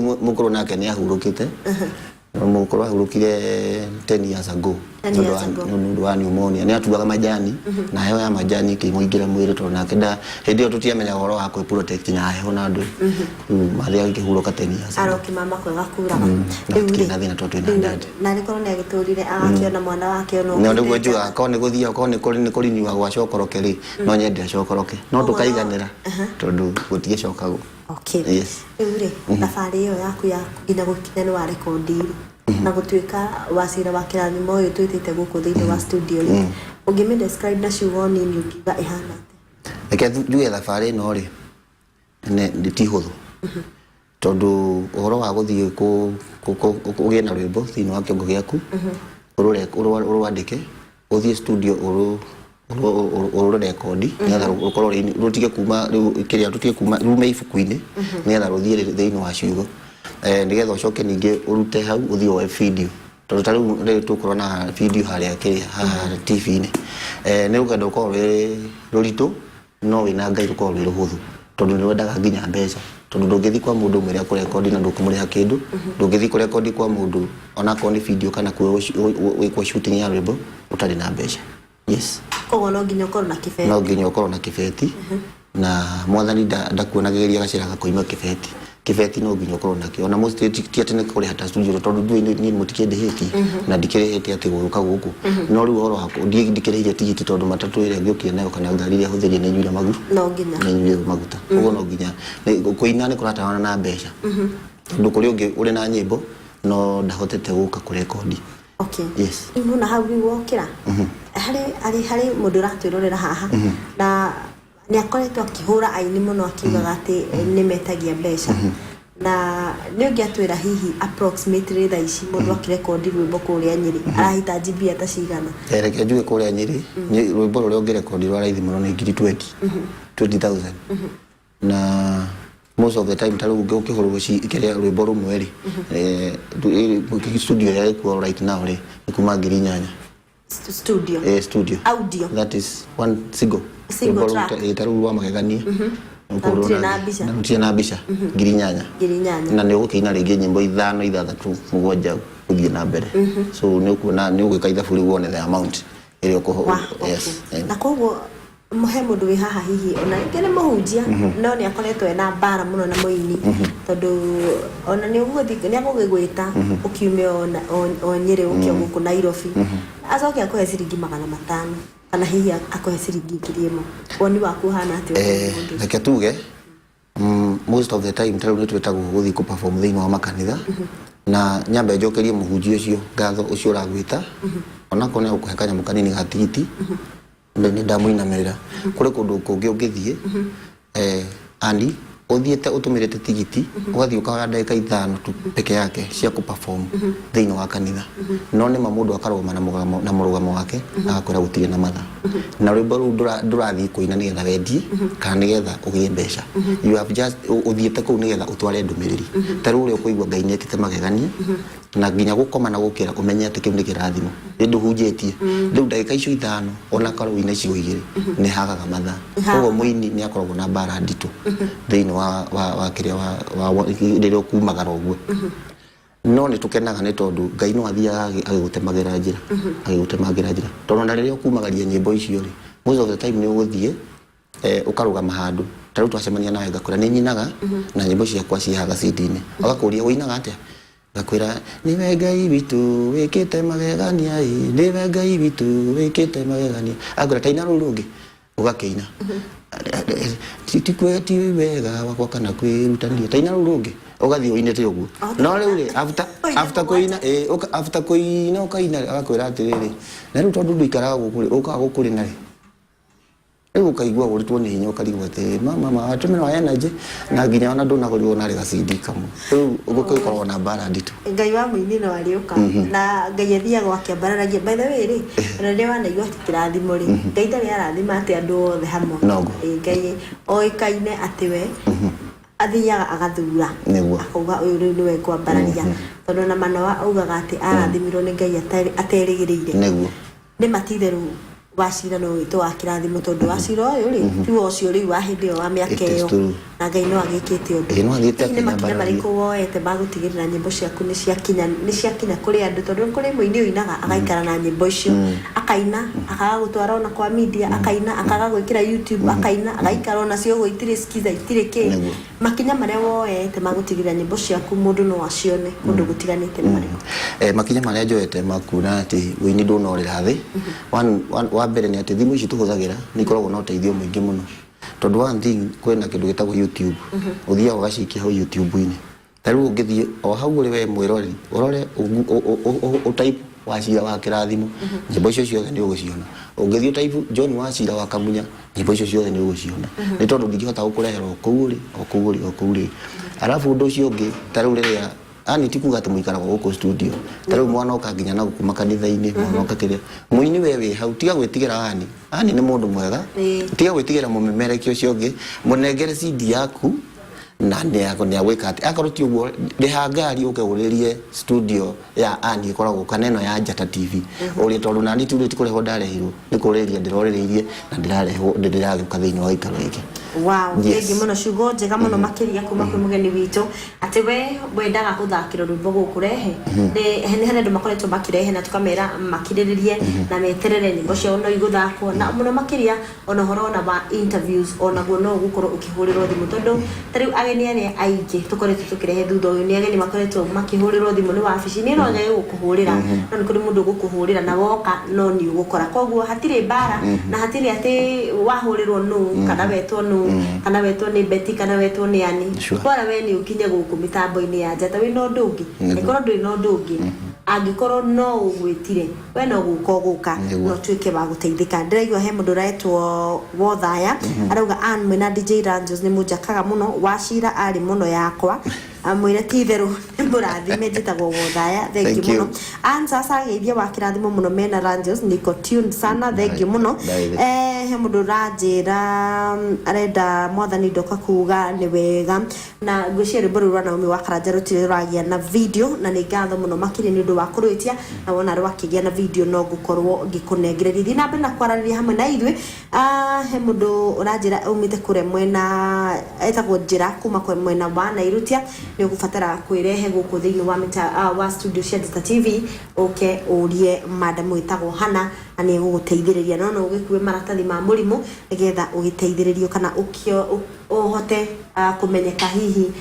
Mũkũrũ nake nĩ ahurũkĩte. Mũkũrũ ahurũkire 10 years ago. 10 Nĩ ũndũ years wa- ago. nĩ ũndũ wa pneumonia. Nĩ atuaga majani na heho ya majani ĩkĩmũingĩra mwĩrĩ tondũ nake nda hĩndĩ ĩyo tũtiamenyaga ũhoro wa kwĩ protect na heho na ndũ. Rĩu marĩa agĩkĩhurũka 10 years ago. Arokĩmama kwega kuraga. Na Rĩu rĩ, tũtikĩrĩ na thĩna tondũ twĩna rĩu dad. Narĩ korwo nĩ agĩtũrire agakĩona mwana wake ona No ũkĩte nĩguo njaga. njugaga korwo nĩ gũthiĩ okorwo nĩ kũrinyua gwacokoroke rĩ, no nyende acokoroke. No Koguo no- tũkaiganĩra tondũ gũtigĩcokagwo. Okay. Yes. Rĩu rĩ, thabarĩ ĩyo yaku ya nginya gũkinya nĩ wa rekondi rĩ, na gũtuĩka wacira wa kĩrathimo ũyũ twĩtĩte gũkũ thĩinĩ wa studio rĩ, ũngĩmĩ describe na ciugo nini ũngiuga ĩhana atĩa? Reke njuge thabarĩ ĩno rĩ, nĩ ti hũthũ tondũ ũhoro wa gũthiĩ ũgĩe na rwĩmbo thĩinĩ wa kĩongo gĩaku, ũrwandĩke, ũthiĩ studio ũrũrekondi nĩgetha rũkorwo rũtige kuma rĩu kĩrĩa rũtige kuma rume ibuku-inĩ nĩgetha rũthiĩ thĩinĩ wa ciugo, nĩgetha ũcoke ningĩ ũrute hau ũthiĩ woe video tondũ ta rĩu rĩu tũkorwo na video harĩa kĩrĩa haha TV-inĩ. Nĩ rũgendo rũkoragwo rwĩ rũritũ, no wĩna Ngai rũkoragwo rwĩ rũhũthũ tondũ nĩ rwendaga nginya mbeca, tondũ ndũngĩthiĩ kwa mũndũ ũmwĩre akũrekondi na ndũkũmũrĩha kĩndũ. Ndũngĩthiĩ kũrekondi kwa mũndũ onakorwo nĩ video kana gwĩkwo shooting ya rwĩmbo ũtarĩ na mbeca. Yes. Koguo no nginya ũkorwo na kĩbeti. No nginya ũkorwo na kĩbeti, na mwathani ndakuonagĩrĩria gacĩra gakoima kĩbeti. Kĩbeti no nginya ũkorwo nakĩo. Ona mostly ti atĩ nĩ kũrĩha ta studio tondũ ndũĩ niĩ mũtikĩndĩhĩtie na ndikĩrĩhĩte atĩ gũka gũkũ. No rĩu ũhoro wa ndikĩrĩhire tigiti tondũ matatũ ĩrĩa ngĩũkire nayo kana ngari ĩrĩa hũthĩrire nĩ nyuire maguta. No nginya. Nĩ nyuire maguta. Koguo no nginya kũina nĩ kũratwarana na mbeca. Tondũ kũrĩ ũngĩ ũrĩ na nyĩmbo no ndahotete gũka kũrekondi. Okay. Yes. Rĩu nona hau rĩu wokĩra harĩ mũndũ ũratwĩrorera haha na nĩ akoretwo akĩhũra aini mũno akiugaga atĩ nĩ metagia mbeca, na nĩ ũngĩatwĩra hihi approximately thaa ici mũndũ akĩrekondi rwĩmbo kũrĩa Nyĩrĩ arahitaji mbia ta cigana? Reke njuge kũrĩa Nyĩrĩ, rwĩmbo rũrĩa ũngĩrekondi rwa raithi mũno nĩ ngiri 20, 20,000, na most of the time ta rĩu ũkĩhũrwo kĩrĩa rwĩmbo rũmwe rĩ, studio ĩrĩa ĩkuo right now rĩ, nĩ kuma 8,000. Studio? Studio. Audio? That is one single Single rwĩmbo track. Ta rĩu rwa magegania. Na rũtirĩ na mbica. Na rũtirĩ na mbica, 8,000. 8,000. Na nĩ ũgũkĩina rĩngĩ nyĩmbo ithano, ithathatũ, mũgwanja gũthiĩ na mbere, so nĩ ũkuona nĩ ũgwĩka ithabu rĩu wone the amount ĩrĩa ũkũhũ. Yes. Na koguo he mũndũ wĩ haha hihi ona rĩngĩ nĩ mũhunjia no nĩ akoretwo ena mbara mũno na mũini tondũ ona nĩ ũgũthiĩ nĩ agũgĩgwĩta ũkiume o Nyĩrĩ ũke o gũkũ Nairobi, acoke akũhe ciringi 500 kana hihi akũhe ciringi 1,000. Woni waku ũhana atĩa ũkoniĩ mũndũ ũcio? Reke tuge most of the time ta rĩu nĩ twĩtagwo gũthiĩ kũ perform thĩinĩ wa makanitha, na nyambe njokerie mũhunjia ũcio ngatho ũcio ũragwĩta onakorwo nĩ agũkũhe kanyamũ kanini ga tigiti, nĩ ndamũinamĩrĩra. Kũrĩ kũndũ kũngĩ ũngĩthiĩ andi ũthiĩte ũtũmĩrĩte tigiti ũgathiĩ ũkahoya ndagĩka 5 tu peke yake cia kũ perform thĩinĩ wa kanitha, no nĩma mũndũ akarũgama na mũrũgamo wake agakwĩra gũtirĩ na mathaa na rwĩmbo rũu ndũrathiĩ kũina nĩgetha wendie kana nĩgetha ũgĩe mbeca. You have just ũthiĩte kũu nĩgetha ũtware ndũmĩrĩri ta rĩu ũrĩa ũkũigua Ngai nĩekĩte magegania, na nginya gũkoma na gũkĩra ũmenye atĩ kĩu nĩ kĩrathimo nĩ ndũhunjĩtie. Rĩu ndagĩka icio 5 ona korwo wĩna icigo 2 nĩ hagaga mathaa. Koguo mũini nĩ akoragwo na mbara nditũ thĩinĩ wa kĩrĩa wa rĩrĩa ũkumagara ũguo, no nĩ tũkenaga nĩ tondũ Ngai no athiaga agĩgũtemagĩra njĩra, agĩgũtemagĩra njĩra, tondũ ona rĩrĩa ũkumagaria nyĩmbo icio rĩ, most of the time nĩ ũgũthiĩ ũkarũgama handũ ta rĩu twacemania nawe ngakwĩra nĩ nyinaga na nyĩmbo ciakwa cihaga CD-inĩ, ũgakũria ũinaga atĩa, ngakwĩra nĩwe Ngai witũ wĩkĩte magegania ĩ, nĩwe Ngai witũ wĩkĩte magegania. Akwĩra taina rũu rũngĩ, ũgakĩina ti wega wakwa kana kwĩrutanĩria, taina rũu rũngĩ, ũgathiĩ ũinĩte ũguo. No rĩu rĩ, after Ũine after kũina after kũina ũkaina agakwĩra atĩrĩrĩ, na rĩu tondũ ndũikaraga gũkũ rĩ, ũkaga gũkũ rĩ na rĩ? Rĩu ũkaigua ũrĩtwo nĩ hinya, ũkarigwo atĩ mama mama watũmĩra wa energy na nginya ona ndũnagũrirwo narĩ gacindi kamwe. Rĩu gũkoragwo na mbara nditũ. Ngai wa mũini no arĩũka na Ngai athiaga akĩambararagia. By the way rĩ, ona rĩrĩa wanaigua atĩ kĩrathimo rĩ, Ngai ndarĩ arathima atĩ andũ othe hamwe. Noguo. Ĩ, Ngai oĩkaine atĩ we athiaga agathura. Akauga ũyũ rĩu nĩwe ngwambararia, tondũ ona Manoa augaga atĩ arathimirwo nĩ Ngai aterĩgĩrĩire. Nĩ ma ti-itherũ Wacira no wĩtwo wa kĩrathimo tondũ Wacira ũyũ rĩ ti wa ũcio rĩu wa hĩndĩ ĩyo wa mĩaka It is ĩyo true. Na Ngai no agĩkĩte ũndũ. Ĩĩ, no athiĩte Hihi nĩ makinya akĩnyambararagia. marĩkũ woete ma gũtigĩrĩra nyĩmbo ciaku nĩ ciakinya kũrĩ andũ? Tondũ nĩ kũrĩ mũini ũinaga agaikara na nyĩmbo icio, akaina akaga gũtwara ona kwa media, akaina akaga gwĩkĩra YouTube, akaina agaikara ona cio ũguo, itirĩ skiza, itirĩ kĩ. Makinya marĩa woete ma gũtigĩrĩra nyĩmbo ciaku mũndũ no acione kũndũ gũtiganĩte nĩ marĩkũ? Makinya marĩa njoete ma kuona atĩ ũini ndũnorĩra thĩ, wa mbere nĩ atĩ thimũ ici tũhũthagĩra nĩ ikoragwo na ũteithio mũingĩ mũno, tondũ one thing, kwĩna kĩndũ gĩtagwo YouTube. Ũthiaga ũgacikia hau YouTube-inĩ. Ta rĩu ũngĩthiĩ o hau ũrĩ we mwĩroreri, ũrore ũtype Wacira wa Kĩrathimo, nyĩmbo icio ciothe nĩ ũgũciona. Ũngĩthiĩ ũtype John Wachira wa Kamunya, nyĩmbo icio ciothe nĩ ũgũciona, nĩ tondũ ndingĩhota gũkũrehera o kũu ũrĩ, o kũu ũrĩ, o kũu ũrĩ. Arabu ũndũ ũcio ũngĩ, ta rĩu rĩrĩa ani ti kuga atĩ mũikaraga gũkũ studio, ta rĩu mwanoka nginya na gũkũ makanitha-inĩ, mwanoka kĩrĩa mũini, we wĩ hau, tiga gwĩtigĩra. Ani nĩ mũndũ mwega. Tiga gwĩtigĩra mũmemerekia ũcio ũngĩ, mũnengere CD yaku na nĩ agwĩka atĩ akorwo ti ũguo, rĩha ngari ũke ũrĩrie studio ya Ani ĩkoragwo kana ĩno ya Njata TV ũrĩa, tondũ nani tu ti kũrehwo ndarehirwo, nĩ kũrĩria ndĩrorĩrĩirie na ndĩrarehwo, ndĩragĩũka thĩinĩ wa gĩikaro gĩkĩ. Wow, thengiũ mũno, ciugo njega mũno makĩria kuma kwĩ mũgeni witũ, atĩ we wendaga gũthakĩrwo rwĩmbo gũkũ rehe. Nĩ harĩ andũ makoretwo makĩrehe na tũkamera makirĩrĩrie na meterere nyĩmbo ciao no igũthakwo, na mũno makĩria ona ũhoro ona wa interviews onaguo no ũgũkorwo ũkĩhũrĩrwo thimũ, tondũ ta rĩu ageni arĩa aingĩ tũkoretwo tũkĩrehe thutha ũyũ nĩ ageni makoretwo makĩhũrĩrwo thimũ nĩ wabici. Niĩ no nyage gũkũhũrĩra, no nĩ kũrĩ mũndũ ũgũkũhũrĩra na woka no nĩ ũgũkora. Koguo hatirĩ mbara na hatirĩ atĩ wahũrĩrwo nũ kana wetwo nũ kana wetwo nĩ Betty kana wetwo nĩ Ani. Bora we nĩ ũkinye gũkũ mĩtambo-inĩ ya Njata wĩna ũndũ ũngĩ. Angĩkorwo ndũrĩ na ũndũ ũngĩ, angĩkorwo no ũgwĩtire, we no gũka ũgũka na ũtuĩke wa gũteithĩka. Ndĩraigua he mũndũ ũretwo Wothaya arauga, "Ann mwĩna DJ Ranjos nĩ mũnjakaga mũno, Wacira arĩ mũno yakwa, amwĩre ti itherũ nĩ mũrathime. Njĩtagwo Wothaya." Thank you Thank you. mũno. Ann sasa ageithia wa kĩrathimo mũno mena Ranjos, niko tuned sana, thank you mũno. Ndaithĩ. He mũndũ ũranjĩra arenda mwathani ndoka kuga nĩ wega, na ngwĩciria rwĩmbo rũu rwa Naomi wa Karanja rũtirĩ rũragĩa na video, na nĩ ngatho mũno makĩria nĩ ũndũ wa kũrwĩtia, na wona rwakĩgĩa na video no ngũkorwo ngĩkũnengereria. Thiĩ na mbere na kwaranĩria hamwe na ithuĩ. He mũndũ ũranjĩra aumĩte kũrĩa mwena etagwo Njĩra kuma kwa mwena wa Nairutia, nĩ ũgũbatara kwĩrehe gũkũ thĩinĩ wa wa studio cia Njata TV, ũke ũrie madam wĩtagwo Hana na nĩ egũgũteithĩrĩria. No no ũgĩkue maratathi ma mũrimũ nĩgetha ũgĩteithĩrĩrio kana ũhote kũmenyeka hihi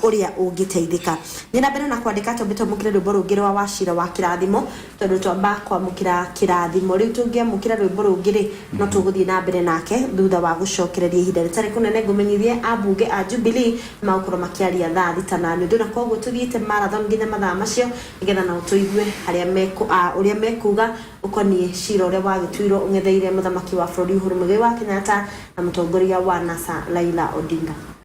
ũrĩa ũngĩteithĩka. Thiĩ na mbere na kwandĩka, twambe twamũkĩre rwĩmbo rũngĩ rwa Wacira wa Kĩrathimo, tondũ twamba kwamũkĩra kĩrathimo rĩu tũngĩamũkĩra rwĩmbo rũngĩ rĩ, no tũgũthiĩ na mbere nake thutha wa gũcokereria ihinda rĩtarĩ kũnene. Ngũmenyithie ambunge a Jubilee magũkorwo makĩaria thaa 6 na nuthu, na koguo tũthiĩte marathon nginya mathaa macio nĩgetha nao tũigue harĩa meku ũrĩa mekuga ũkoniĩ cira ũrĩa wagĩtuirwo ũng'etheire mũthamaki wa bũrũri Uhuru Muigai wa Kenyatta na mũtongoria wa NASA Raila Odinga.